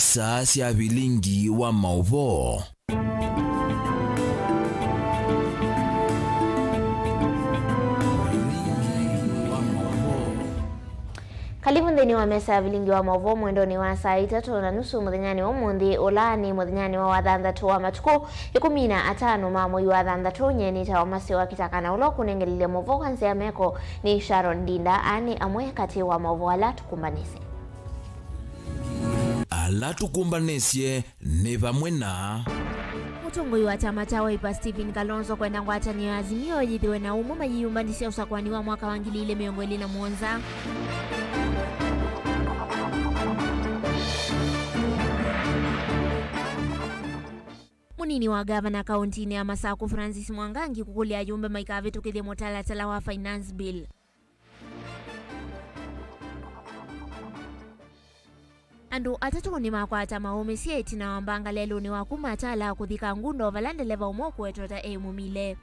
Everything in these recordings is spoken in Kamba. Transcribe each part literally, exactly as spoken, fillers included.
Saa sya vilingi wa maũvoo. Kalivu nthĩnĩ wa mesa ya vilingi wa maũvoo mwendonĩ wa saa itatũ na nusu mũthenyanĩ wa ũmũnthĩ, ũla nĩ mũthenyanĩ wa wathanthatũ wa matukũ ĩkũmi na atano ma mwei wa thanthatũ. Nyie nĩtawa Masi wa Kitaka, na ũla ũkũnengelelya maũvoo kwa nzĩa ya meko nĩ Sharon Ndinda. Aa nĩ amwe katĩ wa maũvoo ala tũkũmbanĩsye. Ala tũkũmbanĩsye nĩ vamwe na. Mũtongoi wa kyama kya Wiper Stephen Kalonzo kwenda ngwatanĩo ya Azimio yĩthĩwe na ũmwe mayĩyũmbanĩsya ũsakũani wa mwaka wa ngili ilĩ mĩongo ĩlĩ na mũonza. Mũnini wa ngavana kaũntinĩ ya Masakũ Francis Mwangangi kũkũlya ayũmbe maikavĩtũkĩthye mũtalatala wa Finance Bill. Andũ atatũ nĩmakwata maũmĩsye ĩtina wa mbanga lelũnĩ wa kuma Tala kũthi Kangundo, vala ndeleva ũmwe ũkũetwe ta e mũmile.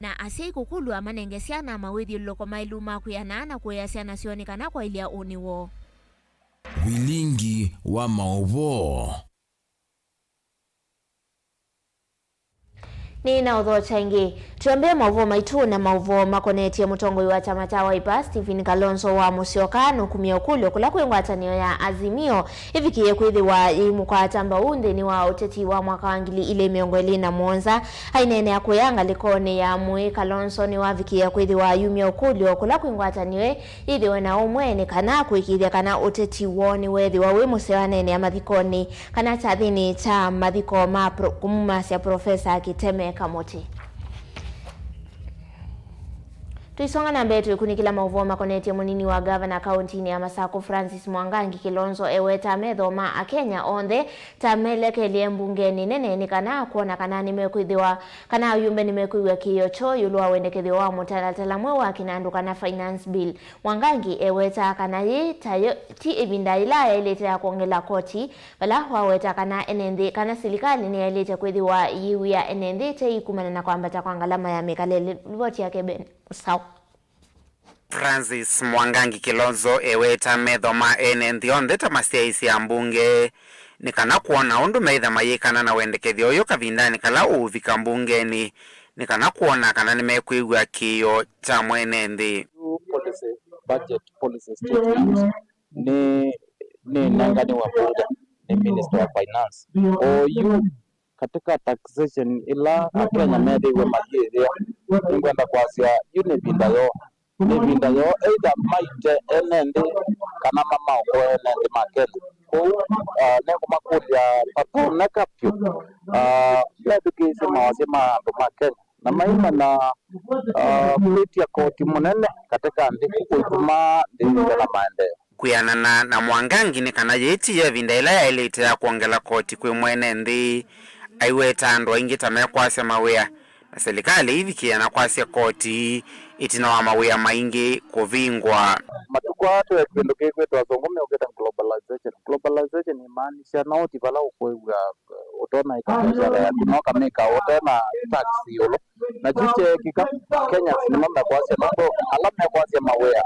Na asyai kũkũlw'a manenge syana mawĩthyũlũlũko maĩlu ma kwĩanaa na kũea syana syoo nĩ kana kwaĩlya ũnĩ woo. Vilingi wa maũvoo. Nĩ na ũthokya ĩngĩ. Twĩambĩe maũvoo maitũ na maũvoo makonetye mũtongoi wa kyama kya Wiper, Stephen Kalonzo wa Musyoka, nũkumya ũkũlyo kũla kwĩ ngwatanĩo ya Azimio ĩvikĩe kwĩthĩwa yĩimũkwata mbau nthĩnĩ wa ũteti wa mwaka wa ngili ilĩ mĩongo ĩlĩ na mũonza. Aineenea kũya ngalĩkonĩ ya mũĩ, Kalonzo nĩwavikĩe kwĩthĩwa ayumya ũkũlyo kũla kwĩ ngwatanĩo ĩ yĩthĩwe na ũmwe nĩ kana kũĩkĩĩthya kana ũteti woo nĩweethĩwa wĩ mũseo aneenea mathikonĩ kana kyathĩnĩ kya mathiko ma pro-, kũmumasya Profesa Kiteme Kamũtĩ. Tũisonga na mbee, twĩkunĩkĩla maũvoo makonetye mũnini wa ngavana kaũntinĩ ya Masakũ Francis Mwangangi, Kilonzo ewetaa metho ma Akenya onthe ta melekelye mbungenĩ nene nĩ kana kwona kana nĩmekwĩthĩwa kana ayumbe nĩmekwĩw'a kĩĩo kyoo ĩũlũ wa wendekethyo wa mũtalatala mweũ wa kĩnandũ kana Finance Bill. Mwangangi ewetaa kana yĩĩ tayo ti ĩvinda yĩla yaĩlĩte ya kwongela koti, vala waweta kana ene nthĩ, kana silikalĩ nĩyaĩlĩte kwĩthĩwa yĩw'ĩa ene nthĩ tei kumana na kwambata kwa ngalama ya mĩkalĩle. Livoti yake Ben Sawa. Francis Mwangangi Kilonzo eweta metho ma ene nthĩ onthe ta masyaĩĩsya mbunge nĩ kana kwona ũndũ meĩtha mayĩkana na wendekethyo ũyũ kavindanĩ kala ũũvika mbungenĩ, nĩ kana kwona kana nĩmekwĩw'a kĩĩo kya mwene nthĩ. New policy, budget policy statement nĩ, nĩ ĩnenganiwe mbunge nĩ Minister wa Finance. Oyu katika taxation ĩla Akenya methĩiwe mayĩyĩa, nĩngwenda kwasya yu nĩ ĩvinda yoo, nĩ ĩvinda yoo either maite ene nthĩ kana mamaokoe ene nthĩ ma Kenya. Kwoou, ah, nĩngũmakũlya vatoneka vyũ, ah, methukĩĩsye mawasya ma andũ ma Kenya na maimanya, ah, kwĩtya koti mũnene katika nthĩ kũituma nthĩ ĩte na maendeeo. Kwĩanana na Mwangangi nĩ kana yĩĩ ti yo ĩvinda ĩla yaĩlĩte ya kwongela koti kwĩ mwene nthĩ. Aiweta andũ aingĩ ta mekwasya mawĩa, na silikalĩ ĩivikĩĩa na kwasya koti ĩtina wa mawĩa maingĩ kũvingwa. Matukũ aa twĩ kĩndũ kĩkwĩtwa asungu meũkĩta globalization. Globalization ĩmaanisya no ũthi vala ũkwĩw'a, eh, ũtonya ĩka biashara yaku, no kamĩka ũtena tax ĩũlũ. Na kyu kyeekĩka, Kenyans nĩmo mekwasya nũndũ ala mekwasya mawĩa,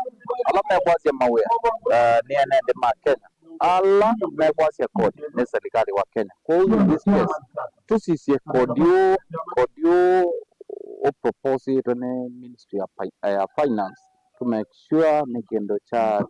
ala mekwasya mawĩa, eh, nĩ ene nthĩ ma Kenya. Ala mekwasya kodi nĩ silikalĩ wa Kenya. Kwoou in this case, tũsisye kodi ũũ, kodi ũũ ũproposĩtwe nĩ Ministry ya Fi-, ya Finance to make sure nĩ kĩndũ kya, eh,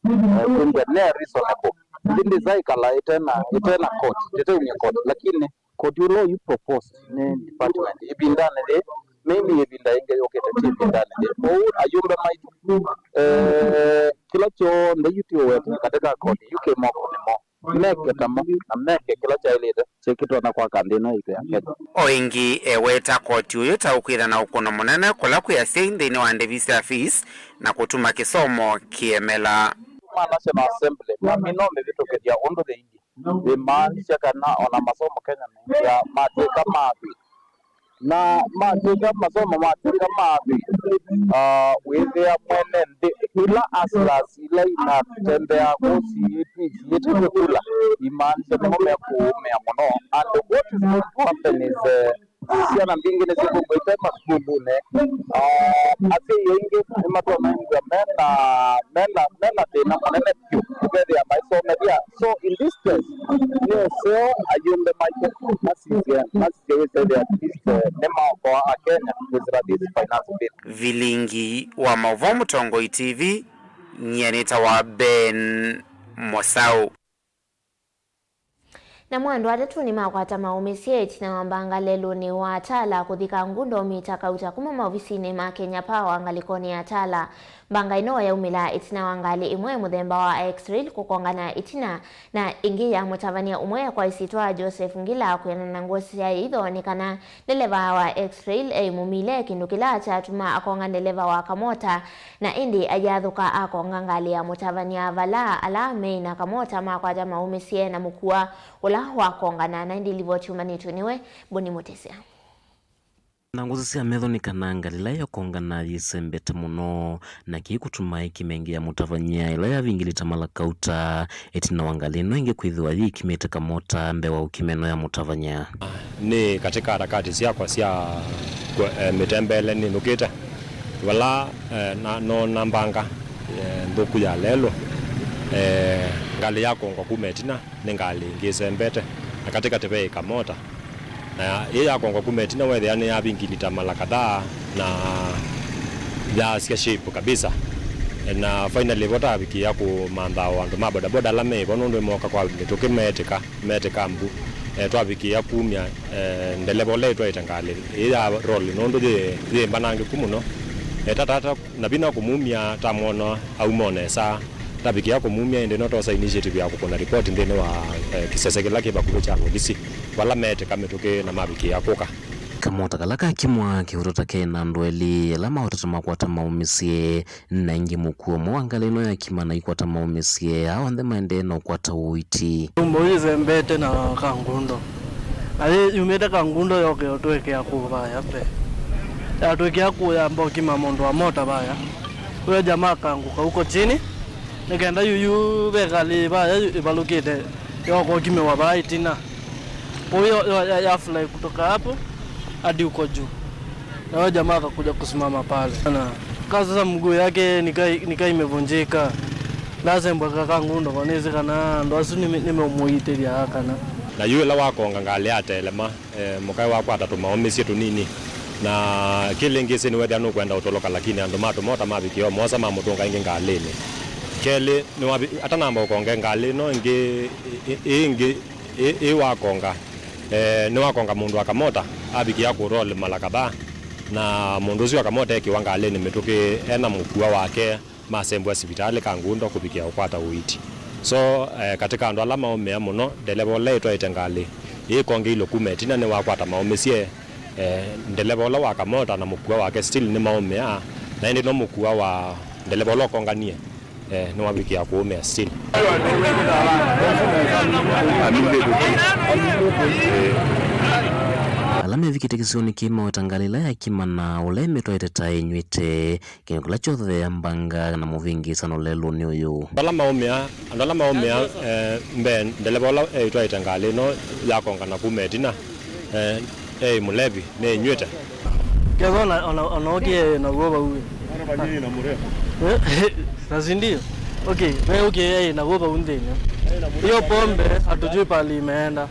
kĩndũ nĩ reasonable. Ĩndĩ nza ĩkala ĩtena, ĩtena court, ĩteumya court, lakini koti ũla ũyu proposed nĩ department ĩvindanĩ yĩĩ, maybe ĩvinda ĩngĩ yũkĩte ti ĩvindanĩ yĩĩ. Kwoou ayũmbe maitũ, eh, kĩla kyonthe yu tũũweta katika koti yu kĩ mokonĩ moo, meke tamo na meke kĩla kyaĩlĩte kĩtonya kwaka nthĩ ĩno yaitũ ya Kenya. O ĩngĩ, eweta koti ũyũ ta ũkwĩtha na ũkũno mũnene kũla kwĩ asyai nthĩnĩ wa ndĩvi sya fees na kũtuma kĩsomo kĩemela. Ma National Assembly mamina ũmĩvĩtũkĩthya ũndũ yĩilyĩ. Ĩmaanisya kana o na masomo Kenya methĩa matw'ĩka ma thĩ. Na matw'ĩka, masomo matw'ĩka ma thĩ, ah, wĩthĩa mwene nthĩ, ila hustlers ila inatembeaa kũu siĩtĩkĩla, imaanisya nĩmo mekũũmĩa mũno. And what is going to happen is, eh, Syana mbingĩ nĩsyĩkũmbĩte masukulunĩ. Ah, asyai aingĩ nĩmatũmĩĩthw'a mena, mena, mena thĩna mũnene vyũ ũkethĩa maisomethya. So in this case, nĩ ũseo ayũmbe maitũ masisye, masisye wĩsethĩa at least, eh, nĩmaokoa Akenya kwĩsĩla this finance bill. Vilingi wa maũvoo Mũtongoi T V, nyie nĩtawa Ben Mosau. Namo andũ atatũ nĩmakwata maũmĩsye ĩtina wa mbanga lelũnĩ wa Tala kũthi Kangundo mita kauta kuma maovisinĩ ma Kenya Power ngalĩkonĩ ya Tala. Mbanga ĩno yaumĩla ĩtina wa ngalĩ ĩmwe mũthemba wa X-Rail kũkongana ĩtina na ĩngĩ ya mũtavany'a ũmwe kwa ĩsyĩtwa Joseph Ngila kwĩanana na ngũsĩ ya ĩitho nĩ kana ndeleva wa X-Rail eĩ mũmile, kĩndũ kĩla kyatuma akonga ndeleva wa kamota, na ĩndĩ ayathũka akonga ngalĩ ya mũtavany'a vala ala meĩ na kamota makwata maũmĩsye na mũkua ũla wakongana. Na ĩndĩ livoti yumanĩtw'e nĩwe Boni Mũtĩsya. Na ngũsĩ sya metho nĩ kana ngalĩ ĩla yakongana yĩsembete mũno, na kĩĩ kũtuma ĩkĩmengea mũtavany'a ĩla yavingĩlĩte mala kauta. Ĩtina wa ngalĩ ĩno ĩngĩ kwĩthĩwa yĩkimĩte kamota mbee wa ũkĩmeno ya mũtavany'a. Nĩ katika harakati syakwa sya kwe-, eh, mĩtembeele nĩnũkĩte vala, eh, na, noona mbanga, eh, nthũku ya lelũ, eh, ngalĩ yakongwa kuma ĩtina nĩ ngalĩ ĩngĩ ĩsembete, na katĩkatĩ ve kamota. Na ĩĩ yakongwa kuma ĩtina, weethĩa nĩyavingilita mala kadhaa na yaasya shape kabisa. Na finally vo tavikĩĩa kũmantha o andũ ma bodaboda ala meĩ vo, nũndũ nĩmooka kwa mĩtũkĩ meetĩka, meetĩka mbu. Eh, twavikĩĩa kumya, eh, ndeleva ũla ĩtwaĩte ngalĩ ĩĩ ya loli, nũndũ yĩ, yĩ mbanangĩku mũno. Eh, tatata na vinya kũmumya, tamwona auma o nesa. Tavikĩĩa kũmumya, ĩndĩ no twosa initiative ya kũkũna ripoti nthĩnĩ wa, eh, kĩsese kĩla kĩ vakuvĩ kya volisi, vala meetĩka mĩtũkĩ na mavikĩĩa kũka. Kamota kala kakimwa kĩuto ta ke na andũ elĩ ala maũtata makwata maũmĩsye, na ĩngĩ mũkuo ũmwe wa ngalĩ ĩno yakima na ikwata maũmĩsye, aa onthe maendee na ũkwata ũiiti. Nyũmba ĩĩ ĩsembete na Kangundo. Na yĩ yumĩte Kangundo yoke ũtwekea kũũ vaya mbee. Yatwekea kũũ yamba ũkima mũndũ wa mota vaya. Huyo jamaa akaanguka huko chini. Nĩ kenda yuyu ve ngalĩ vaya ĩvalũkĩte yoka ũkimĩwa vaa ĩtina. Kwa hiyo, yo, ya, ya fly kutoka hapo hadi huko juu. Na huyo jamaa akakuja kusimama pale. Na kaa sasa mguu yake nikaa, nikaa imevunjika. Ndasembwa ka Kangundo, kwa nĩsĩ kana andũ asu nĩme-, nĩmeũmũitĩthya kana. Na yu ĩla wakonga ngalĩ yatelema, eh, mũkaĩ wakwata tũmaũmĩsye tũnini. Na kĩlĩngĩsĩ nĩwethĩa nũkwenda ũtoloka, lakini andũ ma tũmota mavikĩĩa o moosa mamũtũnga ĩngĩ ngalĩnĩ. Kelĩ, nĩwavi-, atanamba ũkonge ngalĩ ĩno ĩngĩ, ĩ-, ĩ-, ĩngĩ, ĩ-, ĩ wakonga, eh, nĩwakonga mũndũ wa kamota, avikĩa kũroli mala kadhaa, na mũndũ ũsu wa kamota ekĩwa ngalĩnĩ mĩtũkĩ ena mũkua wake, masembwa sivitalĩ Kangundo kũvikĩa ũkwata ũiiti. So, eh, katika andũ ala maũmĩa mũno, ndeleva ũla ĩtwaĩte ngalĩ ĩkongeilwe kuma ĩtina nĩwakwata maũmĩsye, eh, ndeleva ũla wa kamota na mũkua wake still nĩmaũmĩa, na ĩndĩ no mũkua wa ndeleva ũla ũkonganie, eh, nĩwavikĩa kũũmĩa still. Ala mevikĩte kĩsionĩ kĩĩ maweta ngalĩ ĩla yakima na ũla ĩmĩtwaĩte ta ĩnyw'ĩte kĩndũ kĩla kyothea mbanga na mũvĩngĩĩsano lelũnĩ ũyũ. Andũ ala maũmĩa, andũ ala maũmĩa, eh, mbee ndeleva ũla eĩtwaĩte ngalĩ ĩno yakongana kuma ĩtina, eh, eĩ mũlevi, nĩĩnyw'ĩte. Ketha ona, ona, ona ũkĩ eĩ naw'o vau ĩ. Eh, na si ndio? Okay, ve ũkĩ eĩ naw'o vau nthĩnĩ. Hiyo pombe hatujui pali imeenda.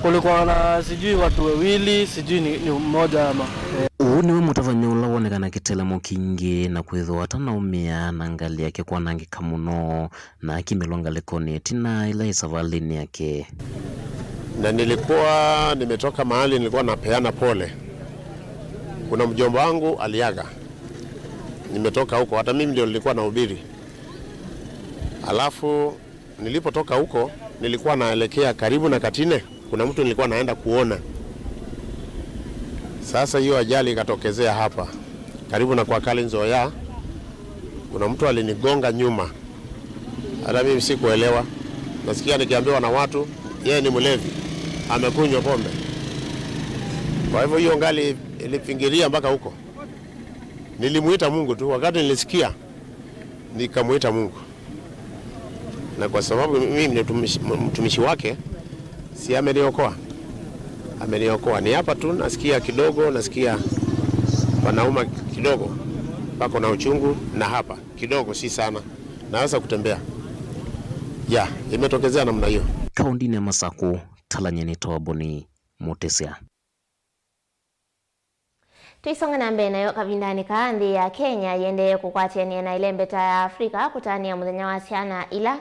Kulikuwa na sijui watu wawili, sijui ni, ni mmoja ama, eh. Ũũ nĩwe mũtavany'a ũla wonekana kĩtelemo kingĩ na kwĩthĩwa atanaũmĩa na ngalĩ yake kwanangĩka mũno, na akimĩlwa ngalĩkonĩ ĩtina ĩla ĩ savalĩnĩ yake. Na nilikuwa nimetoka mahali nilikuwa napeana pole. Kuna mjomba wangu aliaga. Nimetoka huko, hata mimi ndio nilikuwa nahubiri. Alafu nilipotoka huko, nilikuwa naelekea karibu na Katine. Kuna mtu nilikuwa naenda kuona. Sasa hiyo ajali ikatokezea hapa, karibu na kwa Kali Nzoya. Kuna mtu alinigonga nyuma. Hata mimi sikuelewa. Nasikia nikiambiwa na watu, yeye ni mlevi. Amekunywa pombe. Kwa hivyo hiyo ngali ilipingilia mpaka huko. Nilimuita Mungu tu. Wakati nilisikia, nikamuita Mungu. Na kwa sababu mimi ni mtumishi, mtumishi wake, si ameniokoa? Ameniokoa. Ni hapa tu nasikia kidogo, nasikia panauma kidogo, pako na uchungu, na hapa kidogo, si sana. Naweza kutembea. Ya, imetokezea namna hiyo. Kaũntĩnĩ ya Masakũ, Talanyeni Toboni Mũtĩsya. Tũisonga na mbee nayo kavindanĩ kaa, nthĩ ya Kenya yĩendee kũkwatĩanĩa na ĩlembeta ya Africa kũtanĩa mũthenya wa syana ila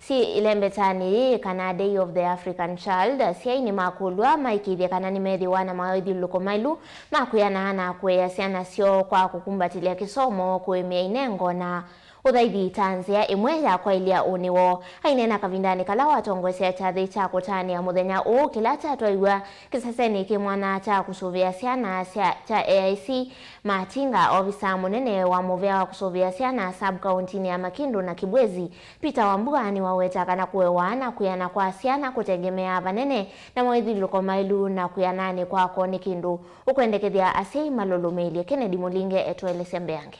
syĩ ĩlembetanĩ yĩĩ, kana Day of the African Child. Asyai nĩmakũlw'a maĩkĩĩthye kana nĩmethĩwa na maũthyũlũlũko maĩlu ma kwĩanaa na kũea syana syoo kwa kũkumbatĩlya kĩsomo, kũĩmĩa inengo, na ũthaithi ta nzĩa ĩmwe ya kwaĩlya ũnĩ woo. Aineena kavindanĩ kala watongoesya kyathĩ kya kũtanĩa mũthenya ũũ kĩla kyatwaiw'a kĩsesenĩ kĩ mwanya kya kũsũvĩa syana sya, kya A I C Matinga, ovisa mũnene wa mũvĩa wa kũsũvĩa syana sub-kaũntĩnĩ ya Makindu na Kibwezi, Peter Wambua, nĩwaweta kana kũewa na kwĩana kwa syana kũtengemeaa vanene na maũthyũlũlũko maĩlu na kwĩananĩ kwako nĩ kĩndũ ũkwendekethya asyai malũlũmĩĩlye. Kennedy Mũlinge etũelesya mbeange.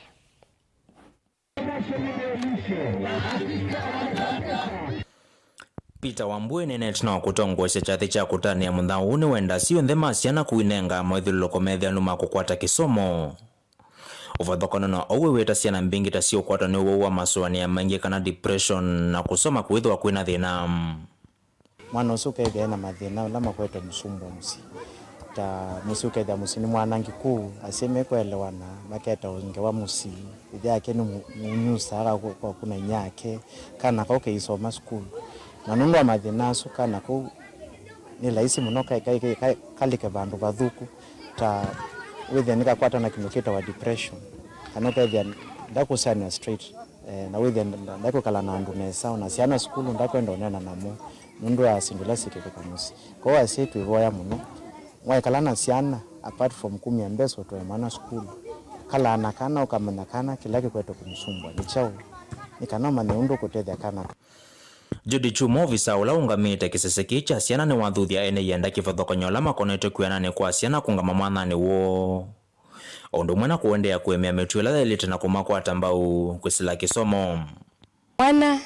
Peter Wambua, ĩneenete na wa kũtongoesya kyathĩ kya kũtanĩa mũthenya ũũ, nĩwenda asyai onthe ma syana kũinenga maũthyũlũlũko metheanu ma kũkwata kĩsomo. Ũvathũkany'o na ũu, eweta syana mbingĩ ta siũkwatwa nĩ ũwau wa masũanĩa maingĩ kana depression na kũsoma kũĩthĩwa kwĩna thĩna. Mwana ũsu ũkethĩa ena mathĩna ala makwete mũsumbwa mũsyĩ. Ta mũsyĩ ũkethĩa mũsyĩ nĩ mwanangĩku, asyai mekũelewana, maketawa ngewa mũsyĩ, ĩthe yake nĩ mũ-, mũnyusa kwa, kwa kuna inyia yake, kana kau keisoma sukulu. Na nũndũ wa mathĩna asu, kana kau nĩ laisi mũno ka-, ka-, ka-, ka-, kalike vandũ vathũku, ta wĩthĩa nĩkakwata na kĩndũ kĩtawa depression, kana ũkethĩa ndakũsyanĩa straight. Eh, na wĩthĩa nda-, ndakwĩkala na andũ nesa, ona syana sukulu ndakwenda ũneena namo, nũndũ wa syĩndũ ila syĩkĩkĩka mũsyĩ. Kwoou asyai twĩvoya mũno, waĩkala na syana, apart from kumya mbesa ũtwae mwana sukulu, kalaa na kana, ũkamanya kana kĩla kĩkwete kũmũsumbwa nĩ kyaũ, nĩ kana ũmanye ũndũ ũkũtethya kana. Judy Chuma, ovisa ũla ũũngamĩte kĩsese kĩĩ kya syana, nĩwathuthya ene ianda kĩvathũkany'o ala makonetwe kwĩananĩ kwa syana kũngama mwanyanĩ woo, o ũndũ ũmwe na kũendeea kũemea mĩtuo ĩla yaĩlĩte na kũmakwata mbau kwĩsĩla kĩsomo. Mwana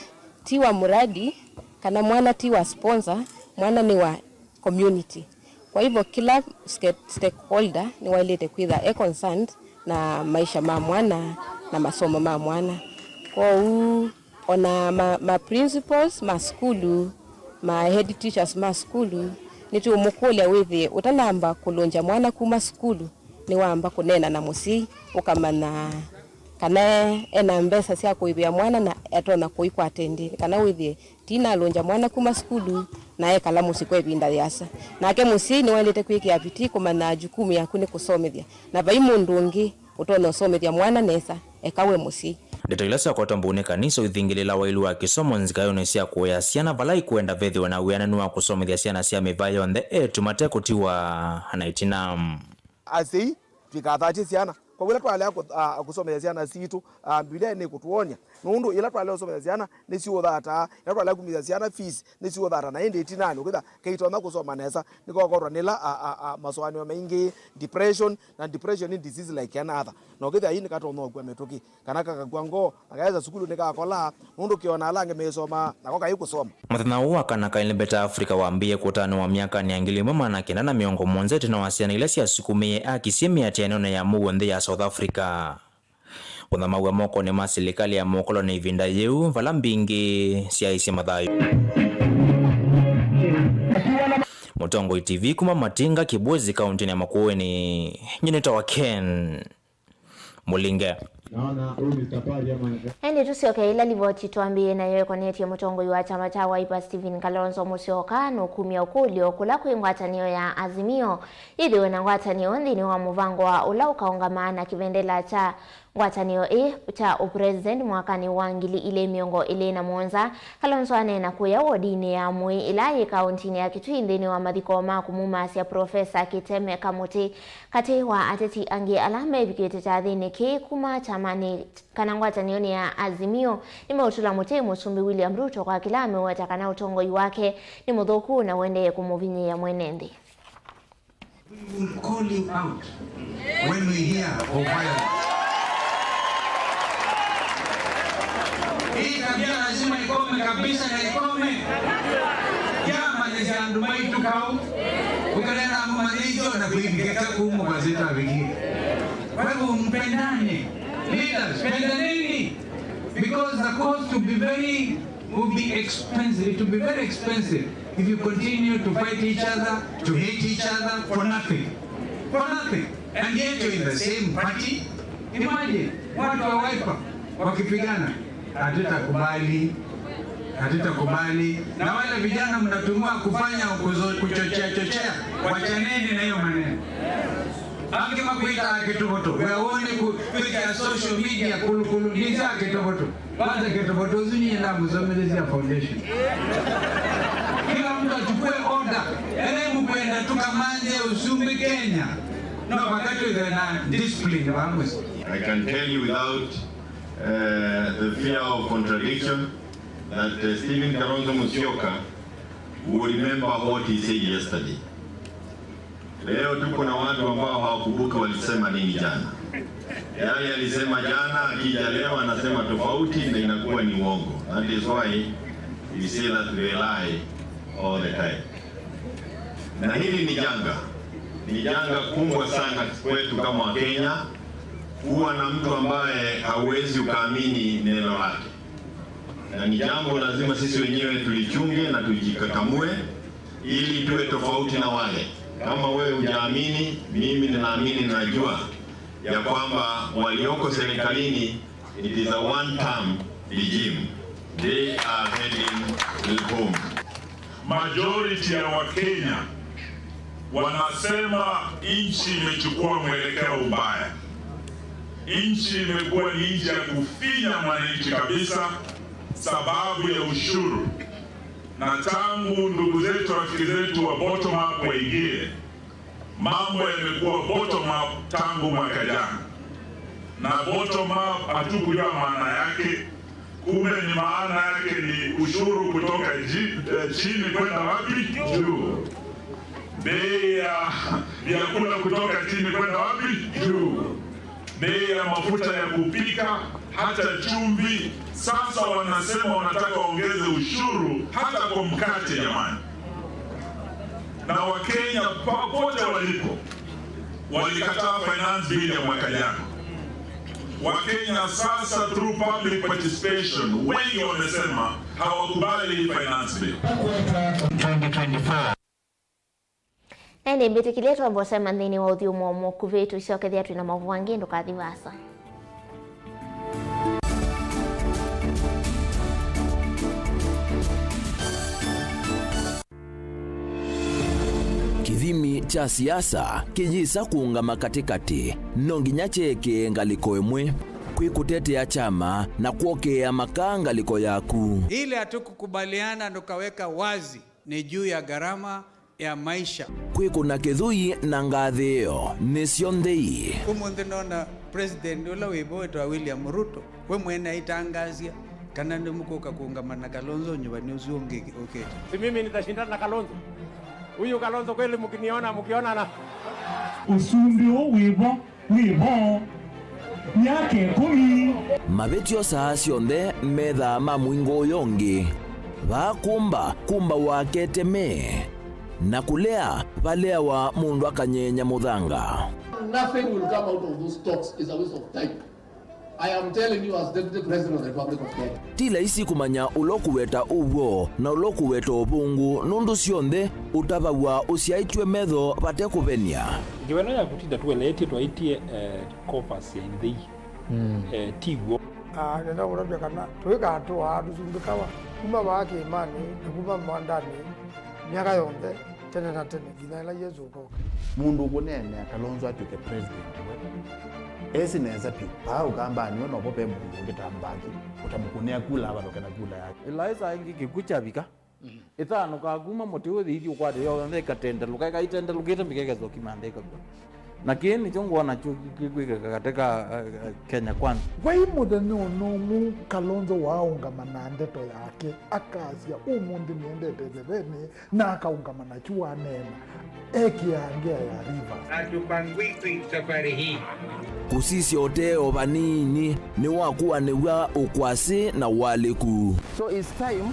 ti wa muradi, kana mwana ti wa sponsor, mwana nĩ wa community. Kwa hivyo, kila ske-, stakeholder nĩwaĩlĩte kwĩtha e concerned na maisha ma mwana na masomo ma mwana. Kwoou, ona ma, ma principals ma sukulu, ma head teachers ma sukulu, nĩtũũmũkũlya wĩthĩe ũtanamba kũlũngya mwana kuma sukulu, nĩwamba kũneena na mũsyai, ũkamanya kana ena mbesa sya kũĩvĩa mwana na atonya kũikwata ĩndĩĩ, kana wĩthĩe tinalũngya mwana kuma sukulu na ekala mũsyĩ kwa ĩvinda yĩasa. Nake mũsyai nĩwaĩlĩte kwĩkĩa vitii kũmanya jukumu yaku nĩ kũsomethya, na vai mũndũ ũngĩ ũtonya ũsomethya mwana nesa eka we mũsyai. Ndeto ila syakwatwa mbau nĩ kanisa ũithingĩlĩla waĩlu wa kĩsomo nzikaĩonĩ sya kũea syana vala ikwenda vethĩwe na wĩananu wa kũsomethya syana sya mĩvĩa yonthe, eĩtu mate kũtiwa na ĩtina. Asyai, tũikathatye syana. Kwa ĩla twaĩlea kũ-, a, kũsomethya syana sitũ, a, Mbivilia nĩkũtwony'a. Nũndũ ĩla twaĩlea kũsomethya syana, nĩsiũthataa. Ĩla twaĩlea kumĩthya syana fees, nĩsiũthataa. Na ĩndĩ ĩtinanĩ, ũkĩtha keitonya kũsoma nesa, nĩkokorwa nĩla, a, a, a, masũanĩo maingĩ, depression, na depression nĩ disease like another. Na ũkĩthĩa ii nĩkatonya ũkw'a mĩtũkĩ, kana kakakw'a ngoo, na kaesa sukulu nĩkakola, nũndũ kĩona ala angĩ meĩsomaa, nako kaĩ kũsoma. Mũthenya ũũ wa kana ka ĩlembeta Africa wambĩĩe kũtanĩwa myakanĩ ya ngili ĩmwe maana kenda na mĩongo mũonza ĩtina wa syana ila syasukumĩie akisye mĩatĩanĩonĩ ya mũuo nthĩ ya South Africa. Kũthamaw'a mokonĩ ma silikalĩ ya mũkoloni ĩvinda yĩu, vala mbingĩ syaisye mathayũ. Mũtongoi T V kuma Matinga, Kibwezi, kaũntĩnĩ ya Makueni, nyie nĩtawa Ken Mũlinge. Naona huyu Mister Pari ama ni- Ĩndĩ tũsyoke ĩla livoti twambĩĩe nayo ĩkonetye mũtongoi wa kyama kya Wiper Stephen Kalonzo Musyoka nũkumya ũkũlyo kũla kwĩ ngwatanĩo ya Azimio yĩthĩwe na ngwatanĩo nthĩnĩ wa mũvango wa ũla ũkaũngamaa na kĩvendela kya ngwatanĩo ĩĩ kya ũpresident mwakanĩ wa ngili ilĩ mĩongo ĩlĩ na mũonza. Kalonzo aneena kũya wodinĩ ya Mũĩ ĩla yĩ kaũntĩnĩ ya Kitui nthĩnĩ wa mathiko ma kũmumasya Profesa Kiteme Kamũtĩ. Katĩ wa ateti angĩ ala mevikĩte kyathĩnĩ kĩĩ kuma kyamanĩ kana ngwatanĩonĩ ya Azimio, nĩmeũtũla mũtĩ Mũsumbĩ William Ruto kwa kĩla ameweta kana ũtongoi wake nĩ mũthũku na ũendee kũmũvinyĩĩa mwene nthĩ. We will call you out when we hear of violence. Hii tabia lazima ikome kabisa na ikome. Yamanyĩsya andũ maitũ kau, ũkanena amũmanyĩisye ona kũivikĩka kũu mũkwasĩtũ avikie. Kwa hivyo mpendane. Leaders, pendaneni. Because the cost to be very, will be expensive. It will be very expensive if you continue to fight each other, to hate each other for nothing. For nothing. And yet you're in the same party. Imagine, watu wa Wiper wakipigana. Hatutakubali. Hatutakubali. Na wale vijana mnatumiwa kufanya kuzo-, kuchochea, chochea, wachaneni na hiyo maneno. Angĩ makwĩtaa kĩtoboto, wĩa woo nĩ kũ-, kwĩkĩa social media kũlũkũlũ, nĩsya kĩtoboto. Kwanza kĩtoboto ũsu niĩ ndamũsomethesia foundation. Kila mtu achukue order. Ele mũkwenda tukamanye ũsumbĩ Kenya. No, wakati wĩthĩwe na discipline vamwe. I can tell you without, uh, the fear of contradiction that, uh, Stephen Kalonzo Musyoka will remember what he said yesterday. Leo tuko na watu ambao hawakumbuki walisema nini jana. Yale alisema jana, akija leo anasema tofauti na inakuwa ni uongo. That is why we say that they lie all the time. Na hili ni janga, ni janga kubwa sana kwetu kama Wakenya, kuwa na mtu ambaye hauwezi ukaamini neno lake. Na ni jambo lazima sisi wenyewe tulichunge na tujikakamue ili tuwe tofauti na wale. Kama wewe hujaamini, mimi ninaamini, najua ya kwamba walioko serikalini, it is a one-term regime. They are heading home. Majority ya Wakenya wanasema nchi imechukua mwelekeo mbaya. Nchi imekuwa ni nchi ya kufinya mwananchi kabisa sababu ya ushuru. Na tangu ndugu zetu, rafiki zetu wa bottom up waingie, mambo yamekuwa bottom up tangu mwaka jana. Na bottom up hatukujua maana yake. Kumbe ni maana yake ni ushuru kutoka ji-, eh, chini kwenda wapi? Juu. Bei ya vyakula kutoka chini kwenda wapi? Juu. Bei ya mafuta ya kupika, hata chumvi. Sasa wanasema wanataka waongeze ushuru hata kwa mkate, jamani. Na Wakenya popote walipo, walikataa finance bill ya mwaka jana. Wakenya sasa, through public participation, wengi wamesema hawakubali hii finance bill. Twenty twenty-four. Na nĩ mbĩtĩkĩlye twambe ũsema nthĩnĩ wa ũthyũmũo mũkuvĩ, tũisyokethya twĩ na maũvoo angĩ, ndũkathi vaasa. Kĩthimi kya siasa kĩyĩsa kũũngama katĩkatĩ, no nginya kyeekĩe ngalĩko ĩmwe. Kwĩ kũtetea kyama na kwokĩĩa makaa ngalĩko yaku. Ile hatukukubaliana tukaweka wazi ni juu ya gharama ya maisha. Kwĩkũna kĩthũi na ngathĩĩo nĩsyo nthei. Ũmũnthĩ nona president ũla wĩ vo wĩtawa William Ruto, we mwene aitangaasya kana nĩmũkũka kũũngama na Kalonzo nyuvanĩ ũsu ũngĩ ũkĩte. Si mimi nitashindana na Kalonzo? Huyu Kalonzo kweli mkiniona, mkionana? Ũsumbĩ ũũ wĩ vo. Wĩ vo myaka ĩkũmi. Mavĩtyo saa syonthe methaa ma mũingo ũyũ ũngĩ. Vaa kũmba, kũmbawa keteme. Na kũlea, valeawa mũndũ akanyenya mũthanga. Nothing will come out of those talks. It's a waste of time. I am telling you as Deputy President of the Republic of Kenya. Ti laisi kũmanya ũla ũkũweta ũw'o na ũla ũkũweta ũvũngũ, nũndũ syonthe ũtavaw'a ũsyaĩtw'e metho vate kũvenia. Ngewa ĩno ya kũtinda tũeleetye twaĩtye, eh, coffers ya ithei, mm, eh, ti w'o. Ah, nenda kũtavya kana tũikatũaa tũsumbĩkawa kuma vaa kĩĩmanĩ na kuma mwandanĩ myaka yonthe, tene na tene, nginya ĩla Yesũ ũkoka. Mũndũ ũkũneenea Kalonzo atw'ĩke president we, esĩ nesa vyũ. Vaa Ũkambanĩ we novo ve mũndũ ũngĩ ta Mbaki ũtamũkũnĩa kula avalũke na kula yake. Ĩlaĩsa ĩngĩ kĩkw'ũ kyavika, ĩthanũkaa kuma mũtĩ ũyũ ĩthi ũkwate yonthe ĩkatendelũka, ĩkaitendelũkĩte mbika ĩkesa ũkima nthĩ ĩkakw'a. Na kĩĩ nĩkyo ngwona kyo kĩkwĩkĩka katĩ ka, eh, eh, Kenya Kwanza. Vai mũthenya ona ũmwe Kalonzo waaũngama na ndeto yake, akasya, "Ũmũnthĩ nĩendete ĩthevenĩ," na akaũngama nakyu waneena, ekĩaa ngĩa ya Rivers. Hatupangwi safari hii. Kũsisya ũtee o vanini nĩwakuanĩw'a ũkwasĩ na ũalĩku. So it's time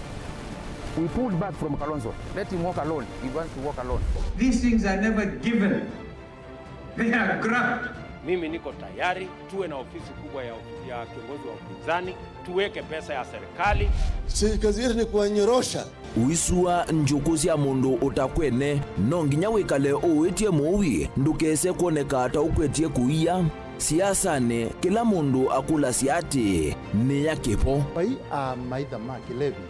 We pulled back from Kalonzo. Let him walk alone. He wants to walk alone. These things are never given. They are grabbed. Mimi niko tayari tuwe na ofisi kubwa ya, ya kiongozi wa upinzani, tuweke pesa ya serikali. Si kazi yetu ni kuwanyorosha. Ũisua njũkũ sya mũndũ ũtakwene, no nginya wĩkale ũwĩtye mũui ndũkese kwoneka ta ũkwetye kũia. Siasanĩ, kĩla mũndũ akũlasya atĩĩ, nĩ ya kĩvo. Vai a maitha ma kĩlevi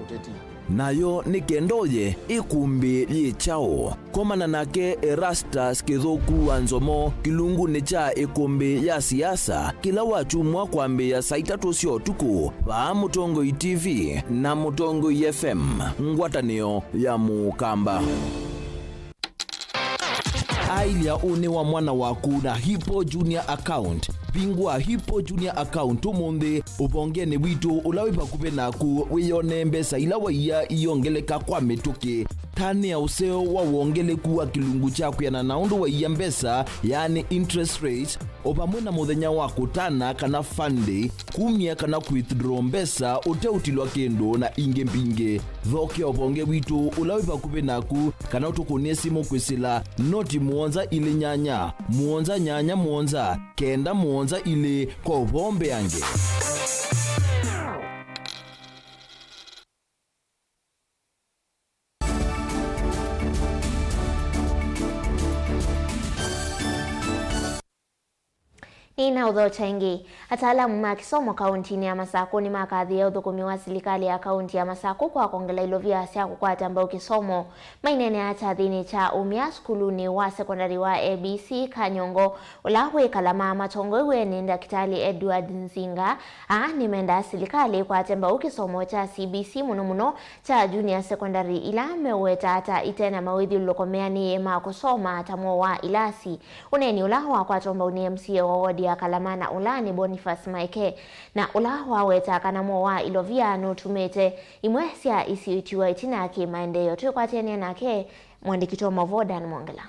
ũteti. Nayo nĩ kenda ũye ĩkũmbĩ yĩ kyaũ? Komana nake Erastus Kĩthũku wa Nzomo kĩlungunĩ kya ĩkũmbĩ ya siasa kĩla wakyumwa kwambĩĩa saa itatũ sya ũtukũ vaa Mũtongoi T V na Mũtongoi F M, ngwatanĩo ya Mũkamba. Aĩlya ũnĩ wa mwana waku na Hippo Junior Account. Vingũa Hippo Junior Account ũmũnthĩ ũvongenĩ witũ ũla wĩ vakuvĩ naku wĩyonee mbesa ila waia iyongeleka kwa mĩtũkĩ. Tanĩa ũseo wa wongeleku wa kĩlungu kya kwĩana na ũndũ waia mbesa, yaani interest rate, o vamwe na mũthenya wa kũtana kana fund day, kumya kana kwithdraw mbesa ũteũtilwa kĩndũ na ingĩ mbingĩ. Thokea ũvonge witũ ũla wĩ vakuvĩ naku kana ũtũkũnĩe simũ kwĩsĩla noti mũonza ilĩ nyanya, mũonza nyanya mũonza, kenda mũonza ilĩ kwa ũvoo mbeange. Nĩnaũthokya ĩngĩ. Ataalamu ma kĩsomo kaũntinĩ ya Masakũ nĩmakathĩĩe ũthũkũmi wa silikalĩ ya kaũnti ya Masakũ kwa kwongela ilovia sya kũkwata mbau kĩsomo. Maineenea kyathĩnĩ kya ũmya sukulunĩ wa sekondalĩ wa A B C Kanyongo, ũla wĩ Kalama, matongoew'e nĩ Ndakĩtalĩ Edward Nzinga, aa nĩmendaa silikalĩ ĩkwate mbau kĩsomo kya C B C, mũno mũno kya junior secondary ila meũweta ta ite na mawĩthyũlũlũko meanĩe ma kũsoma ta mwoo wa ilasi. Ũneeni ũla wakwatwa mbau nĩ M C A wa ward ya Kalama na ũla nĩ Boniface Maeke, na ũla waweta kana mwoo wa ilovia nũtumĩte imwe sya isio itiwa ĩtina kĩ maendeeo. Twĩkwatĩanĩa nake mũandĩki wa maũvoo Dan Mwongela.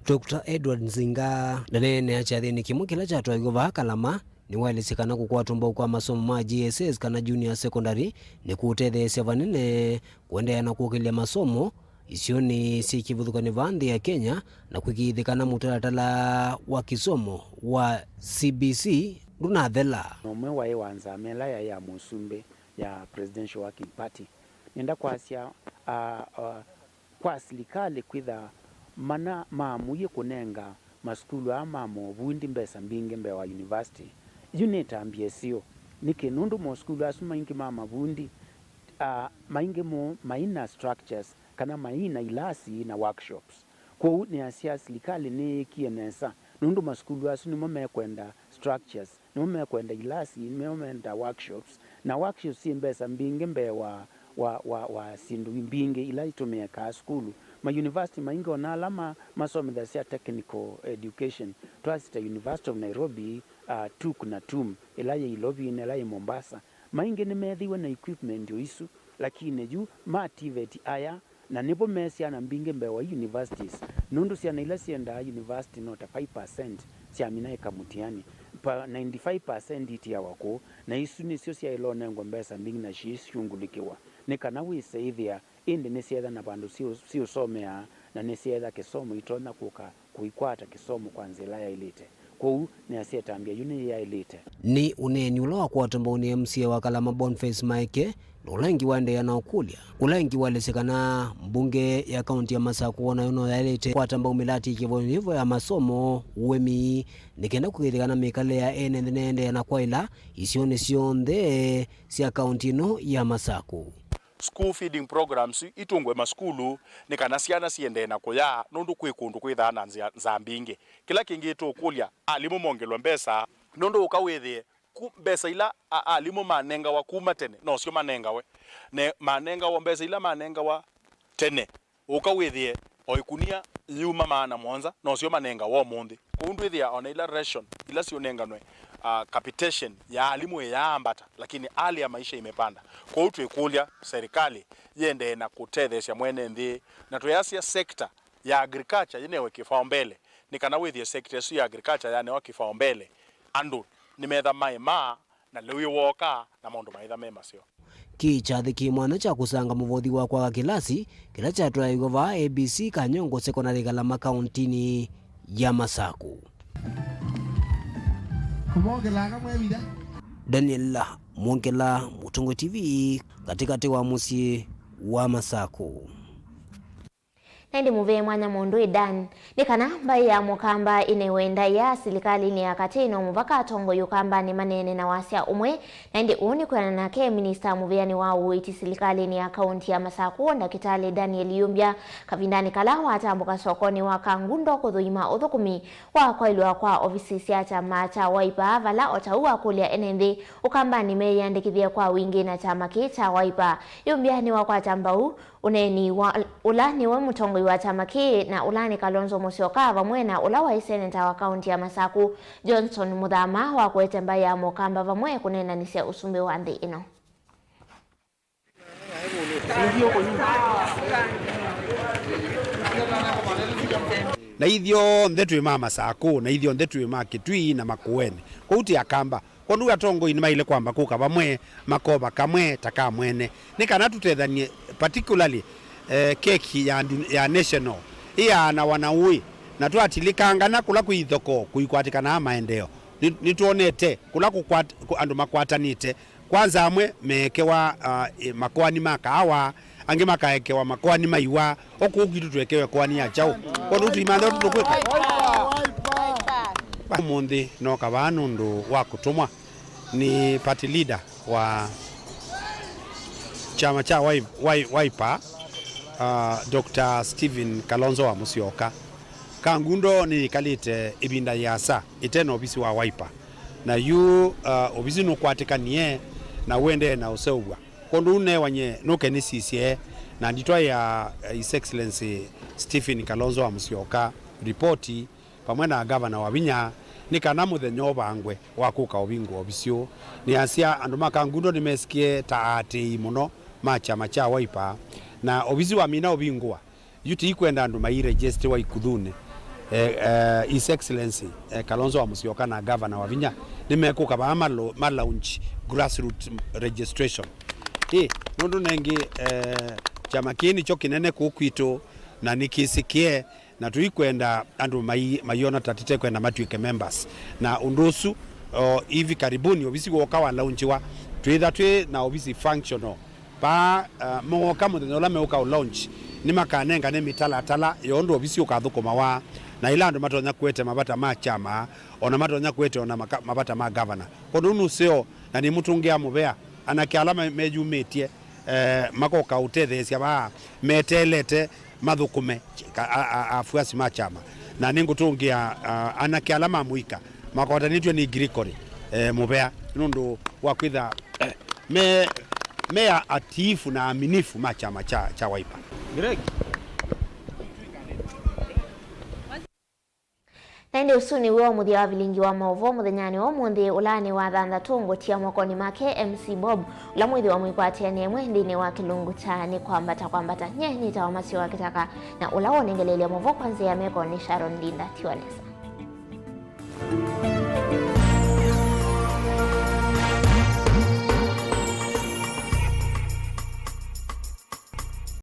Doctor Edward Nzinga ndaneenea kyathĩnĩ kĩmwe kĩla kyatwaiwe vaa Kalama. Nĩwaelesye kana kũkwatwa mbau kwa masomo ma J S S kana junior secondary nĩkũũtetheesya vanene kũendeea na kũkĩlya masomo isionĩ syĩ kĩvathũkany'o vaa nthĩ ya Kenya na kũĩkĩĩthya kana mũtalatala wa kĩsomo wa C B C ndũnathela. Na ũmwe waĩ wa nzama ĩla yaĩ ya mũsumbĩ ya Presidential Working Party. Nĩenda kwasya, a, a, kwa silikalĩ kwĩtha mana maamũie kũnenga masukulu aa ma movundi mbesa mbingĩ mbee wa university. Yu nĩ ĩtambya ĩseo. Nĩkĩ? Nũndũ mosukulu asu maingĩ ma mavundi, a, maingĩ moo maina structures kana maina ilasi na workshops. Kwoou nĩasya silikalĩ nĩyĩkie nesa, nũndũ masukulu asu nĩmo mekwenda structures, nĩmo mekwenda ilasi, nĩmo meenda workshops, na workshops syĩ mbesa mbingĩ mbee wa, wa, wa, wa syĩndũ mbingĩ ila itũmĩĩkaa sukulu. Ma university maingĩ ona ala ma, masomethasya technical education, twasita University of Nairobi, uh, tuk na tum, ĩla yĩ Ilovi na ĩla yĩ Mombasa, maingĩ nĩmeethĩiwe na equipment o isu, lakini yu ma TVET aya, na nĩvo me syana mbingĩ mbee wa universities, nũndũ syana ila syendaa university no ta five percent syamina ĩka mũtiani. Pa ninety-five percent itiawa kũu, na isu nĩsyo syaĩle ũnengwa mbesa mbingĩ na syiisyungũlĩkĩwa nĩ kana wĩse ĩthĩa, ĩndĩ nĩsyeetha na vandũ syĩ, syĩũsomea, na nĩsyeetha kĩsomo itonya kũka kũikwata kĩsomo kwa nzĩa ĩla yaĩlĩte. Kwoou nĩasya ĩtambya yu nĩyaĩlĩte. Nĩ ũneeni ũla wakwatwa mbau nĩ M C A wa Kalama Boniface Maeke, na ũla ĩngĩ waendeea na ũkũlya, ũla ĩngĩ waelesya kana mbunge ya kaunti ya Masakũ o nayo no yaĩlĩte kwata mbau mĩlatĩkĩvo yĩvo ya masomo, ũĩmi, nĩ kenda kũĩthya kana mĩkalĩle ya ene nthĩ nĩyaendeea na kwaĩla isionĩ syonthe sya kaunti ĩno ya Masakũ. School feeding programs itũngwe masukulu nĩ kana syana siendee na kũya, nũndũ kwĩ kũndũ kwĩthaa na nzĩa, nzaa mbingĩ. Kĩla kĩngĩ tũkũlya alimũ mongelwe mbesa, nũndũ ũka wĩthĩe ku, mbesa ila a, alimũ manengawa kuma tene nosyo manengawe, na manengawa mbesa ila manengawa tene. Ũka wĩthĩe o ĩkunia yuma maana mũonza nosyo manengawa ũmũnthĩ. Kwoou ndwĩthĩa ona ila ration ila siũnenganwe, ah, capitation ya alimũ ĩyaambata, lakini hali ya maisha imepanda. Kwoou twĩkũlya serikali yĩendee na kũtetheesya mwene nthĩ, na twĩasya sector ya agriculture yĩnewe kĩpaombele, nĩ kana wĩthĩe sector ĩsu ya agriculture yanewa kĩpaombele, andũ nĩmetha maĩmaa na lĩu wooka na maũndũ maitha me maseo. kĩ kyathĩ kĩ mwanya kya kũsanga mũvothi wa kwaga kĩlasi kĩla kyatwaĩiwe vaa A B C Kanyongo Secondary Galama kaũntinĩ ya Masaku. Daniel Mwongela, Mũtongoi T V, katĩkatĩ wa mũsyĩ wa Masaku. Na ĩndĩ mũvĩe mwanya mũndũ ĩ Dan, nĩ kana mbaĩ ya Mũkamba ĩnewe ndaĩa silikalĩnĩ ya katĩ no mũvaka atongoi Ũkambanĩ maneene na wasya ũmwe. Na ĩndĩ ũũ nĩ kwĩanana nake minista mũvĩanĩ wa ũĩti silikalĩnĩ ya kaũnti ya Masaku, Ndakĩtalĩ Daniel Yumbya, kavindanĩ kala watambũka sokonĩ wa Kangundo kũthũima ũthũkũmi wa kwaĩlwa kwa ovisi sya kyama kya Wiper, vala o ta ũu akũlya ene nthĩ Ũkambanĩ meyĩandĩkĩthye kwa wingĩ na kyama kĩĩ kya Wiper. Yumbya nĩwakwata mbau ũneeni wa ũla nĩwe mũtongoi wa kyama kĩĩ na ũla nĩ Kalonzo Musyoka, vamwe na ũla waĩ seneta wa kaũnti ya Masaku, Johnson Muthama, wakwete mbaĩ ya Mũkamba vamwe kũneenanĩsya ũsumbĩ wa nthĩ ĩno. Na ithyonthe twĩ ma Masakũ, na ithyonthe twĩ ma Kĩtui na Makueni. Kwoou ti Akamba. Kwondũ atongoi nĩmaĩle kwamba kũka vamwe, makova kamwe ta ka mwene, nĩ kana tũtethany'e, particularly, eh, keki ya ndu-, ya national ĩyaanawa na ũĩ, na twatilikangana kũla kwĩ ithokoo kũikwatĩkanaa maendeeo. Nĩ-, nĩtwonete kũla kũkwat-, kũ-, andũ makwatanĩte, kwanza amwe meekewa, ah, ĩ, makoani ma kaawa, angĩ makaekewa makoani ma iwa, o kũu kwitũ twekewe koani ya kyaũ? Kwondũ tũimanthe ũndũ tũkwĩka. Ũmũnthĩ nooka vaa nũndũ wa kũtũmwa nĩ party leader wa kyama kya Wai-, Wai-, Wiper, ah, Doctor Stephen Kalonzo wa Musyoka. Kangundo nĩyĩkalĩte ĩvinda yĩasa ĩte na ovisi wa Wiper, na yu, ah, ovisi nũkwatĩkanie na ũendee na ũseũvw'a. Kwondũ ũu neew'any'e nũke nĩsisye na nditwa ya, eh, His Excellency Stephen Kalonzo wa Musyoka ripoti vamwe na Gavana Wavinya, nĩ kana mũthenya ũvangwe wa kũka ũvingũa ovisi ũũ. Nĩasya andũ ma Kangundo nĩmesikie ta aatĩĩi mũno ma kyama kya Wiper, na ovisi wamina ũvingũa, yu tũikwenda andũ mairegistiwa ikuthunĩ. Eh, eh, His Excellency, eh, Kalonzo wa Musyoka na Gavana Wavinya nĩmekũka vaa malo-, ma launch grassroots registration. Ĩ, nũndũ nengĩ, eh, kyama kĩĩ nĩkyo kĩnene kũũ kwitũ na nĩkĩsĩkĩe, na tũikwenda andũ mai-, maiona ta tũtekwenda matw'ĩke members. Na ũndũ ũsu, o, hivi karibuni ovisi woka wa launchiwa, twĩtha twĩ na ovisi functional. Vaa, uh, mooka mũthenya ũla meũka ũ launch, nĩmakanengane mĩtalatala ya ũndũ ovisi ũkathũkũmawa, na ĩla andũ matonya kũete mavata ma kyama, o na matonya kũete o na maka-, mavata ma gavana. Kwondũ ũu nĩ ũseo, na nĩmũtũngĩa mũvea anake ala me-, meyumĩtye, eh, makoka ũtetheesya vaa, meteelete mathũkũme ka-, a, a, afuasi ma kyama. Na nĩngũtũngĩa, a, anake ala ma mũika makwatanĩtw'e nĩ Gregory, eh, mũvea nũndũ wa kwĩtha, eh, me, me a-, atiifu na aminifu ma kyama kya, kya Wiper. Na ĩndĩ ũsu nĩw'o mũthya wa vilingi wa maũvoo mũthenyanĩ wa ũmũnthĩ, ũla nĩ wa thanthatũ ngũtia mokonĩ make M C Bob, ũla mwĩthĩwa mwĩkwatĩanĩa ĩmwe nthĩnĩ wa kĩlungu kya Nĩ Kwambata Kwambata. Nyie nĩtawa Masio wa Kĩtaka, na ũla wonengeleelya maũvoo kwa nzĩa ya meko nĩ Sharon Linda Tiwanesa.